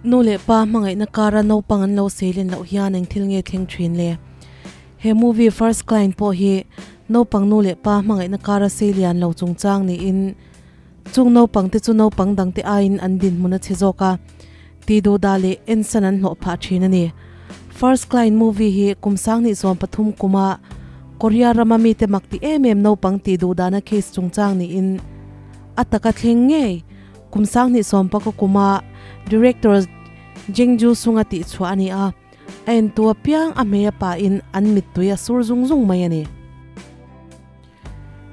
Nu leh pa hmangaihna kara naupang an lo seilen loh hian eng thil nge thleng thin le? He movie First Client pawh hi naupang nu leh pa hmangaihna kara seilian lo chungchang niin chung naupang te chu naupang dangte aiin an dinhmun a chhe zawk a, tihduhdah leh ensan an hlawh phah thin a ni. First Client movie hi kum sanghnih 13 kuma Korea rama mite mak ti em em naupang tihduhdahna case chungchang niin a taka thleng ngei. Kum sanghnih sawmpaka kuma Director Jeng Ju Sung a tih chhuah a ni a, a entu apiang a hmei a pahin an mittui a sur zung zung mai a ni.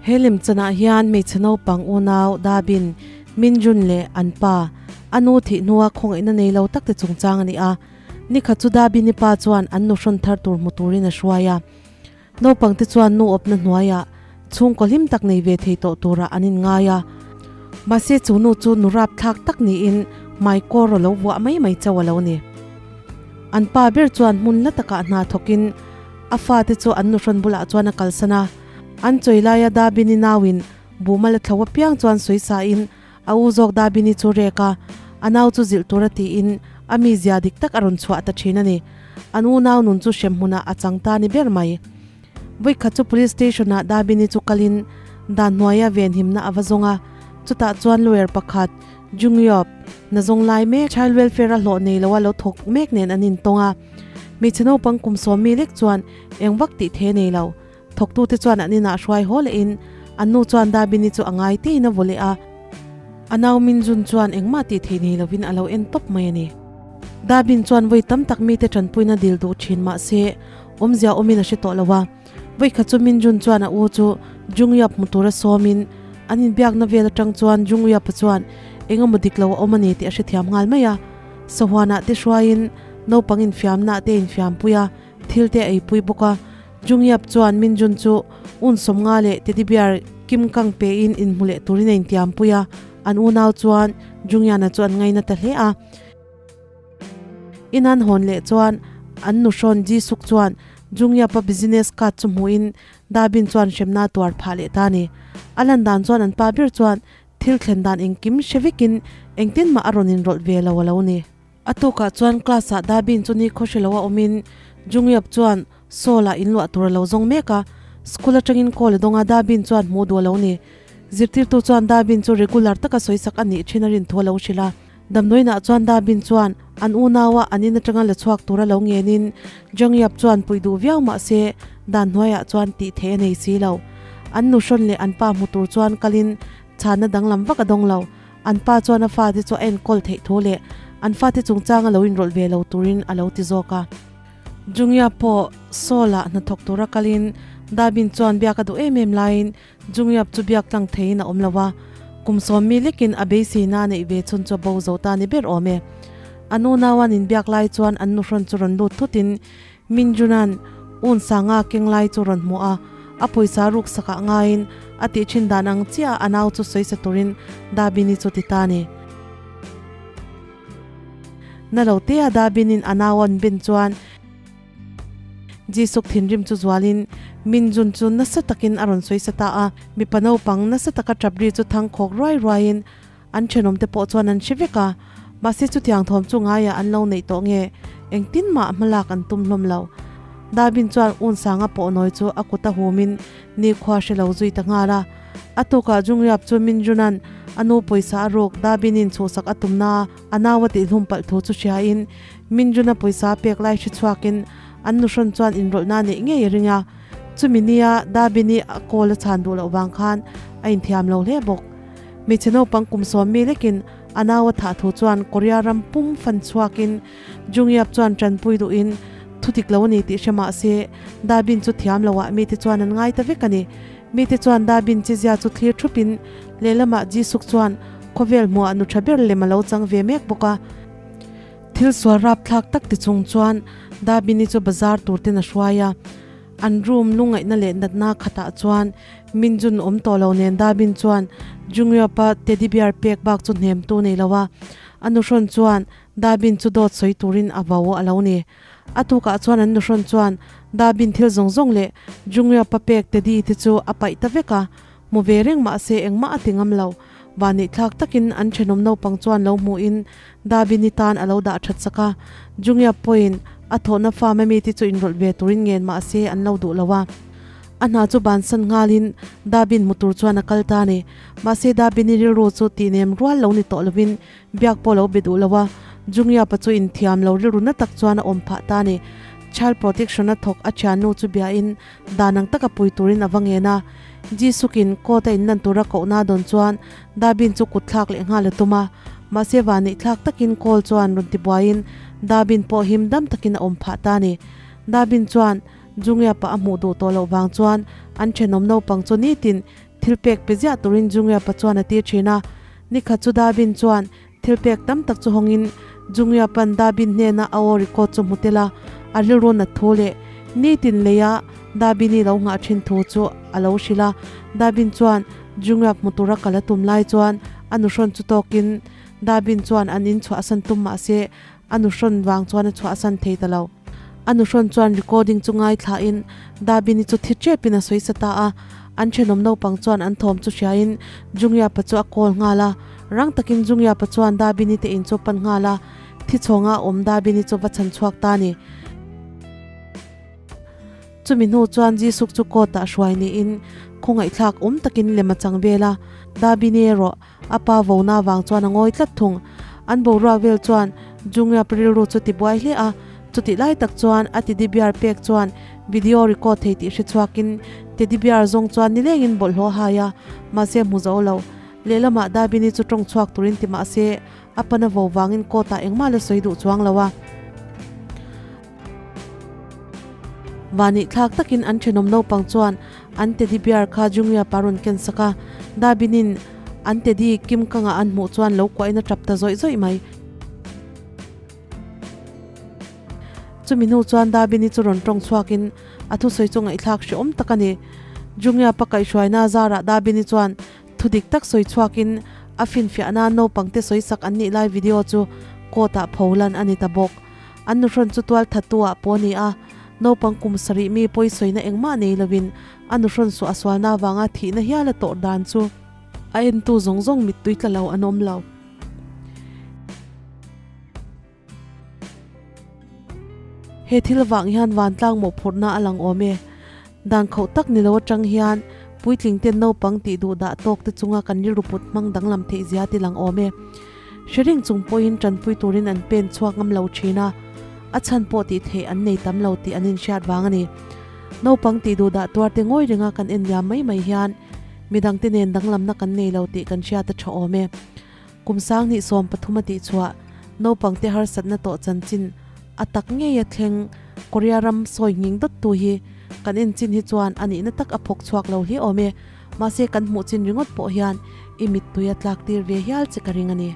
He lemchanah hian hmeichhe naupang unau Dabin, Min Jun leh an pa, a nu thih hnua khawngaihna nei lo takte chungchang a ni a. Nikhat chu Dabin-i pa chuan an nu hrawn thar tur hmu turin a hruai a. Naupangte chuan nu awpna hnuaiah chhungkaw hlim tak nei ve thei tawh turah an inngai a. Mahse chu nu chu nu rapthlak tak niin hmaikawr a lo vuah mai mai chauh a lo ni. An pa ber chuan hmun la takah hna thawkin a fate chu an nuhrawn bulah chuan a kalsan a. An chawi laia Dabini nauin buhmal a thlo apiang chuan sawisain a u zawk Dabini chu rek a, a nau chu zilh tura tiin a mizia dik tak a rawn chhuah ta thin a ni. An unau nun chu hrem hmunah a chang ta ni ber mai. Vawikhat chu Police Station ah Dabini chu kalin dan hnuaia venhimna a va zawng a, chutah chuan lawyer pakhat Jungyeop na zawng lai mek Child Welfare a hlawh nei loa lo thawk mek nen an intawng a. Hmeichhe naupang kum sawmi lek chuan eng vak tih the nei lo. Thawktute chuan an inah hruai haw lehin an nu chuan Dabini chu a ngai tein a vaw leh a. A nau Minjun chuan engmah tih theih nei lovin a lo en tawp mai a ni. Dabin chuan vawi tam tak mite tanpuina dil duh thin mah se awmzia awmin a hre tawh lo a. Vawi khat chu Minjun chuan a u chu Jungyeop hmu tura sawmin an inbiakna vel atang chuan Jungyeop-a chuan eng emaw dik lo a awm a ni tih a hrethiam nghal mai a. Sahuanah te hruaiin naupang infiamnaah te a infiampui a. Thil te a eipui bawk a, Jungyeop chuan Minjun chu un sawmnga leh teddy bear kim kang pein inhmu leh turin a intiampui a, an unau chuan Jungyeon-a chu an ngaina ta hle a. In an hawn leh chuan an nuhrawn Jisuk chuan Jungyeop-a business card chu hmuhin Dabin chuan hremna a tuar phah leh ta a ni. A lan dan chuan an pa ber chuan thil thlen dan engkim hre vekin engtin mah a rawn inrawlh ve lo a lo ni. A tukah chuan class ah Dabin chu ni khaw hre lo a awmin Jungyeop chuan Seoul ah inluah tur a lo zawng mek a, school atangin call a dawng a, Dabin chuan hmuh duh a lo ni. Zirtirtu chuan Dabin chu regular taka sawisak a nih thin a rin thu a lo hrilh a. Damdawiinah chuan Dabin chuan an unaua an in atanga la chhuak tur a lo ngenin Jungyeop chuan puih duh viau mah se dan hnuaiah chuan tih theih a nei si lo. An nuhrawn leh an pa hmu tur chuan kalin chhanna danglam vak a dawng lo. An pa chuan a fate chu a enkawl theih thu leh an fate chungchanga lo inrawlh ve lo turin a lo ti zawk a. Jungya pawh Seoul-ah hnathawk tura kalin Dabin chuan biak a duh em em laiin Jungyeop chu biak tlang theiin a awm lo a, kum sawmmi lekin a beiseina a neih ve chhun chu a bo zo ta ni ber awm e. An unau an inbiak lai chuan an nuhrawn chu rawn lut thutin Minjuna'n un sanga keng lai chu rawn hmuh a, a pawisa ruk sakah ngaiin a tih thin dan ang chiah a nau chu sawisa turin Dabini chu ti ta a ni. Na lo te a Dabinin a nau an ben chuan Jisuk thinrim chu zualin Minjun chu nasa takin a rawn sawisa ta a, mipa naupang nasa taka tap ri chu thang khawk ruai ruaiin An thenawmte pawh chuan an hre vek a, mahse chutiang thawm chu ngaiah an lo neih tawh nge, engtin mah hmalak an tum hlawm lo. Dabin chuan un sanga pawh nawi chu a kut a humin nikhua hre lo zui ta nghal a. A tukah Jungriap chu Minjuna'n a nu pawisa a ruk Dabinin chhuhsak a tumna a nau a tihhlum palh thu chu hriain Minjuna pawisa a pek lai hre chhuakin an nuhrawn chuan inrawlhna a neih ngei a ring a. Chumi nia Dabini a kawl a chhan duh loh vang khan a inthiam lo hle bawk. Hmeichhe naupang kum sawm mi lekin a nau a thah thu chuan Korea ram pum fan chhuakin Jungyeop chuan tanpui duhin thu dik lo a ni tih hre mah se Dabin chu thiam loah mite chuan an ngai ta vek a ni. Mite chuan Dabin chizia chu thlir thupin lehlamah Jisuk chuan khawvel hmuah nu tha ber lem a lo chang ve mek bawk a. Thil sual rapthlak tak ti chung chuan Dabini chu bazar tur ten a hruai a. An room lungngaihna leh natna khatah chuan Minjun awm tawh lo nen Dabin chuan Jungyeop-a teddy bear pek bak chu hnem tu nei lo a, a nuhrawn chuan Dabin chu dawt sawi turin a vo a lo ni. A tukah chuan an nuhrawn chuan Dabin thil zawng zawng leh Jungyeop-a pek teddy te chu a paih ta vek a, hmu ve reng mah se engmah a ti ngam lo. Vanneihthlak takin an thenawm naupang chuan lo hmuhin Dabini tan a lo dah that sak a. Jungya pawhin a thawhna farm a mite chu inrawlh ve turin ngen mah se an lo duh lo a. A hna chu bansan nghalin Dabin hmu tur chuan a kal ta a ni. Mahse Dabini rilru chu tihnem rual lo ni tawh lovin biak pawh lo be duh lo a. Jungya pa chu inthiam lo rilru na tak chuan a awm phah ta a ni. Child protection a thawk a thiannu chu biain Dan ang taka pui turin a va ngen a. Jisukin court a inlan tura kohna dawn chuan Dabin chu kut thlak leh nghal a tum a. Mahse vanneih thlak takin call chuan rawn ti buaiin Dabin pawh him dam takin a awm phah ta a ni. Dabin chuan Jungiapa a hmuh duh tawh loh vang chuan an thenawm naupang chu nitin thil pek pe ziah turin Jungiapa chuan a tir thin a. Nikhat chu Dabin chuan Thil pek tam tak chu hawngin Jungyapan Dabin hnena a aw record chu hmu tel a, a rilru nat thu leh nitin leia Dabini lo nghah thin thu chu a lo hrilh a. Dabin chuan Jungyap hmu tura kal a tum lai chuan a nuhrawn chu tawkin Dabin chuan an in chhuahsan tum mah se a nuhrawn vang chuan a chhuahsan thei ta lo. A nuhrawn chuan recording chu ngaithlain Dabini chu thi tepin a sawi sa ta a, an thenawm naupang chuan an thawm chu hriain Jungyapa chu a call nghal a, rang takin Jungyapa chuan Dabini te in chu a pan nghal a, thi chhawnga a awm Dabini chu va chhan chhuak ta a ni. Chumi hnu chuan Jisuk chu court ah hruai niin khawngaihthlak awm takin lem a chang vel a, Dabini erawh A pa vona vang chuan a ngawi tlat thung. An boruak vel chuan Jungyap rilru chu ti buai hle a, chutih lai tak chuan a teddy bear pek chuan video record thei tih hre chhuakin teddy bear zawng chuan nilengin bawlhhlawh a hai a, mahse hmu zo lo. Lehlamah Dabini chu tawng chhuak turin ti mahse a pana vo vangin court ah engmah la sawi duh chuang lo a. Vani thlak takin an thenawm naupang chuan an teddy bear kha Jungya pa rawn ken sak a, Dabinin an teddy kim kangah an hmuh chuan lo kuahin a tap ta zawih zawih mai. Chumi hnu chuan Dabini chu rawn tawng chhuakin a thusawi chu ngaihthlak hrehawm tak a ni. Jungya pa kaihhruaina zarah Dabini chuan Thu dik tak sawi chhuakin a finfiahna naupangte sawi sak an nih lai video chu court ah pho lan a ni ta bawk. An nuhrawn chu tual thattu ah pawh a ni a, naupang kum sarih mi pawi sawina engmah nei lovin a nuhrawn suah sualna avanga thihna hial a tawrh dan chu a entu zawng zawng mittui tla lo an awm lo. He thil vang hian vantlang mawhphurhna a lang awm e. Dan khauh tak ni lo atang hian puitling ten naupang tih duh dah tawk te chunga kan rilru put hmang danglam theih zia ti lang awm e. Hre ring chung pawhin tanpui turin an pen chhuak ngam lo thin a, a chhan pawh tih theih an nei tam lo tih an inhriat vang a ni. Naupang tih duh dah tuar te ngawi ringa kan en liam mai mai hian midangte nen danglamna kan nei lo tih kan hriat a tha awm e. Kum sanghnih 13 a tih chhuah naupangte harsatna tawh chanchin a tak ngei a thleng Korea ram sawi nghing dawt tu hi kan en chin hi chuan a nihna tak a phawk chhuak lo hle awm e. Mahse kan hmuh chin ringawt pawh hian i mittui a tlak tir ve hial che ka ring a ni.